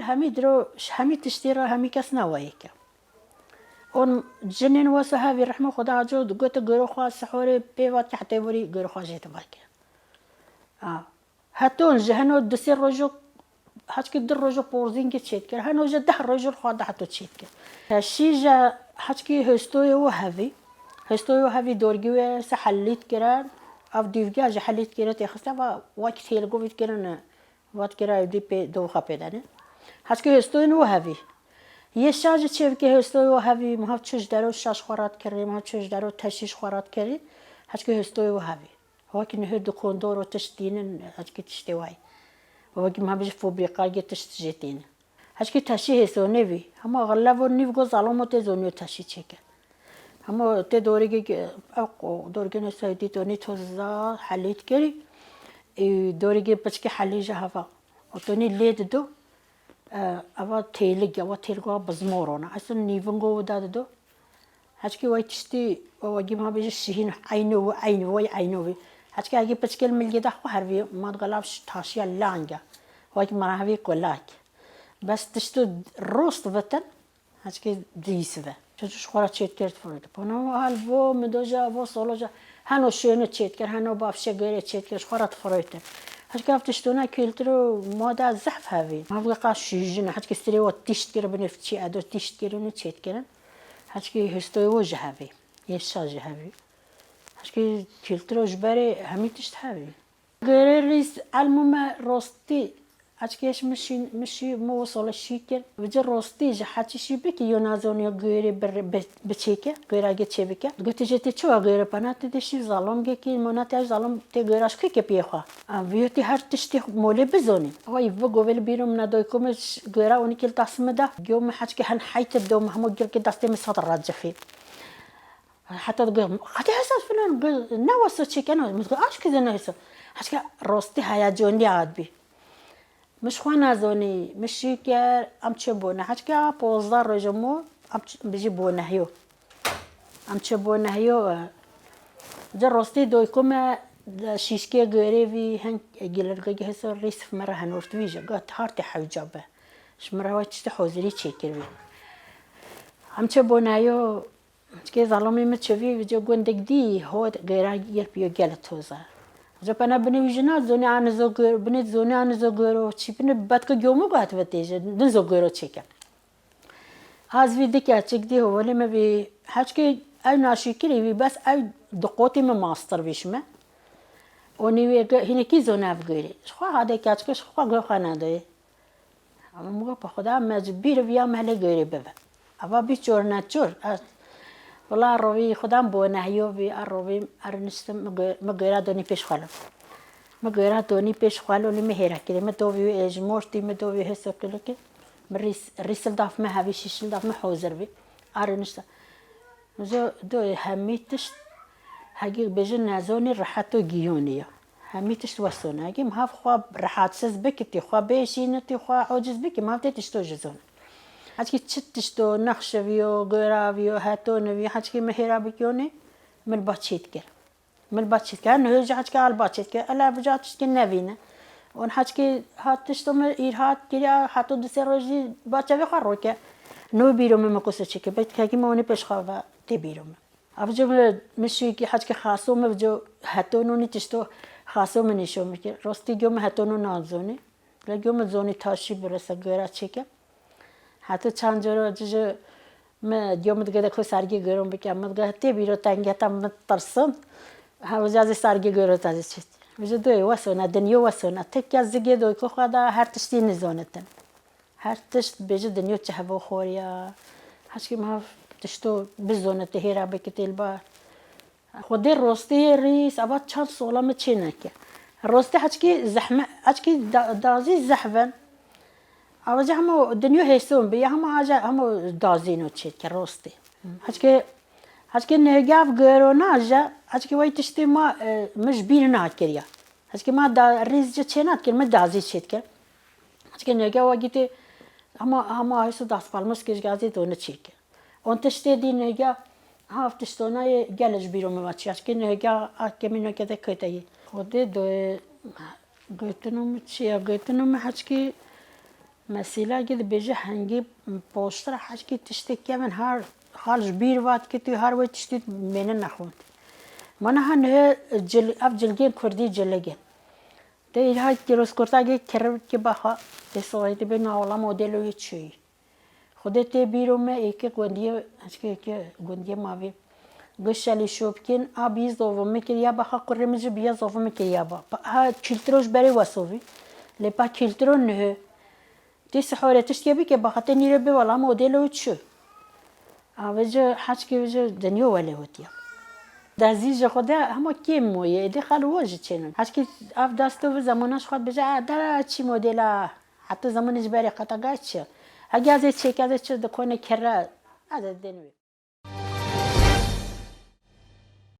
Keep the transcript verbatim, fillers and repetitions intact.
Hemî diro, hemî tiştî re hemî kes newayê ke. On cinên wesa hevî rehma Xweda aco digote goro xwe sihorê pê vat ke hetê vorî goro xwe jê divake. A, heton ji heno du sê rojo, heçkî du rojo porzîngê çêdikir. Heno ji deh rojo xwe de heto çêdikir. Teşî ji heçkî hêstoyê û hevî. Hêstoyê û hevî dorgî wê se helît kirin. Ev dîvge ji helît kirin têxiste ve wek têlgovî dikirin. Vat kira ew dî pê doxa pê dene. Heçkî hêstoyên û hevî. Yê şa ji çêvkê hêstoyê û hevî, mihav çû ji dero şaş xwe rat kirî, mihav çû ji dero teşîş xwe rat kirî. Heçkî hêstoyê û hevî. Wekî nihir di kondor û tişt tînin, heçkî tiştê wayî. Wekî mihav ji fabrîkayê tişt jê tînin. Heçkî teşî hêso nevî. Hema xelevo nîv go zalamo tê zonîyo teşî çêke. Hema tê dorîgê, ew qo-, dorgên hêso dît onî toza helît kirî. Ê, dorîgê piçkî helî ji heva. O tonî lê dido. E, eva têlig, eva têlig wa bizmorona. Eslin nîvingo wida dido. Heçkî wey tiştî, we gî ma bêje şihîn, eyno wi, eyno wey, eyno wî. Heçkî hegî piçkêl milgê de xwe hervî, ma digalav taşiya lang e. Wey ki mara hevî kulak. Bes tişto rost vitin, heçkî dîs ve. Çocuk ji xwe re çêt kir, difirêt. Pano alvo, midoja, vo soloja. Heno şêne çêt kir, heno bavşe gere çêt kir, ji xwe re difirêt. Heçkî ev tiştona kültür û moda zehf hevî. Ma vê qa şîjin, heçkî sirê we tişt kir, binê çi edo tişt kirin û çêt kirin. Heçkî hêstoyê we ji hevî, yê şa ji hevî. Heçkî külturo ji berê hemî tişt hevî. Gêrê rîs elmû me rostî. Heçkî eş min şî, min şî, min o sole şî kir. Vici rostî ji heçî şî bikî yo nazoniyo gêrê bi, bi, biçêke, gêragê çê bike. Gotî jê tê çi wa gêre pena tê de şî zalom gekî, mona tê ev zalom tê gêra ji kê ke piyê xwe. Em viyotî her tiştê molê bizonî. Awa î vi govê li bîro min e doyko min ş-, gêra onî kil dast min da. Giyo min heçkî hen heytir do min hemo gilkê dastê min sat racifî. Heta digo, "Xatê hesa filan, ne wesa çêkeno." Min digo, "Aşkî de ne hesa." Heçka rostî heyecanî hat bî. Min ji xwe nezanî, min şî kir, em çi bûne. Heçka pozdeh roj û mo, em çi, bijî bûne hiyo. Em çi bûne hiyo, e, ci rostî doyko me, şîşkê gêrê vî, heng gilirgê hesa rîsif me re henort vî ji, got, "Hartê hewca be." Ji min re wê tiştê hozirî çêkir vî. Em çi bûne hiyo, Çikê zalamê min çivî, vêca gundek dî, hot gêra gel piyo gel toza. Vêca pena binê wî jina zonê anizo gor, binê zonê anizo goro, çî binê betka gyomo gat ve têje, nizo goro çêke. Az vî dike çik dî, holê me vî, heçkê ew naşîkirî vî, bes ew di qotî min mastir vî şime. Onî wê ge-, hinekî zone ev gêrê. Ji xwe hade keçke, ji xwe ge xwe nedoyê. Ama min got, "Bi Xuda me ji bîr viya me lê gêrê bibe." Eva bî çor neçor. Ez, wela rovî Xudan bo nehiyo vî, a rovî, a riniştim, mi gê-, mi gêra donî pêş xwe lo. Mi gêra donî pêş xwe lo, lê mi hêra kirê. Mi dovî wê êjmortî, mi dovî hêso kilikî. Mi rîs-, rîsil daf mi hevî, şîşil daf mi hozir vî. A riniştim. Ji do hemî tişt, hegî bêjin nezonî rehet û giyonî ya. Hemî tişt wesonî. Hegî mihav xwe rehetsiz bikitî, xwe bêşînitî, xwe ociz bikî, mihav tê tişto ji zon. Heçkî çi tişto nexşeviyo, goraviyo, hetonivî, heçkî mi hêra bikiyonî, min ba çêt kir. Min ba çêt kir. Niho ji heçkî al ba çêt kir. Ela vija tiştkî nevîne. On heçkî hat tişto min îr hat kiriya, heto du sê rojî ba çavê xwe roke. No bîro min, min kuso çêkir. Belkî hegî min onî pêş xwe ve tê bîro min. Ev jo min, min şûyî kî heçkî xaso min jo heto nonî tişto xaso min nîşo min kir. Rostî gyo min heto no nazonî. Lê gyo min zonî taşî birese gora çêke. Heta çend coro ci ji min, diyo min digede ku sergî goro bike. Min digede tê bîro tengeta min tirsin. Hewca zî sergî goro te zî çêt. Ji doyê wesona, dinyo wesona. Tek ya zigê doyko xwe da her tiştî nizonitin. Her tişt bêje dinyo çi heva xoriya. Heçkî ma tişto bizonite hêra bike têlbar. Xwedê rostiyê rîs, ava çar sola min çê neke. Rostî heçkî zehme, heçkî da-, dazî zehven. Ava ji hemo dinyo hêson bi, ya hema aja hemo dazîno çêdike rostî. Heçkî, heçkî nêgav gero naje, heçkî wey tiştê ma, e, min ji bîr nakiriya. Heçkî ma da rîz ji çê nadikir, min dazî çêdike. Heçkî nêgav wa gîtê hema, hema hêso das palmos kir, ji gazê done çêke. On tiştê dî nêge, ha, ev tiştona yê gelê ji bîro min ve çi. Heçkî nêge, a kemî nêge de kete yî. Xwedê do, gotino min çi ya? Gotino min heçkî Mesela ki dibêje hengî poştira heşkî tiştê kevin her xal ji bîr vat ki tu her wê tiştî mêne nexwend. Mana ha nihe cil, ev cilgên kurdî cilig in. Te îha kîroskurtagê kirib ki baxa, tê soxê dibê na wala modelo yê çi yî. Xwedê tê bîro me êkê gundiyê, heşkê êkê gundiyê mavî. Gişelî şopkin, a bî zovimikir ya baxa kurê min jî biya zovimikir ya ba. Pa, ha kültüro ji berê wesovî. Lê pa kültüro nihe. Tê sihore tiştê bike, baxete nîre bê wala modelo çi. A vêce heçkê vêce dinyo welê hotiya. Dezî ji xwe de hema kêm moye, êdî xal wo jî çênin. Heçkê ev desto vi zemana ji xwe dibêje, "A, dera çi modela, heta zemanê ji berê qeta ga çi? Hege ez ê çêke ez ê çi dikone kere, ez ê dên wê."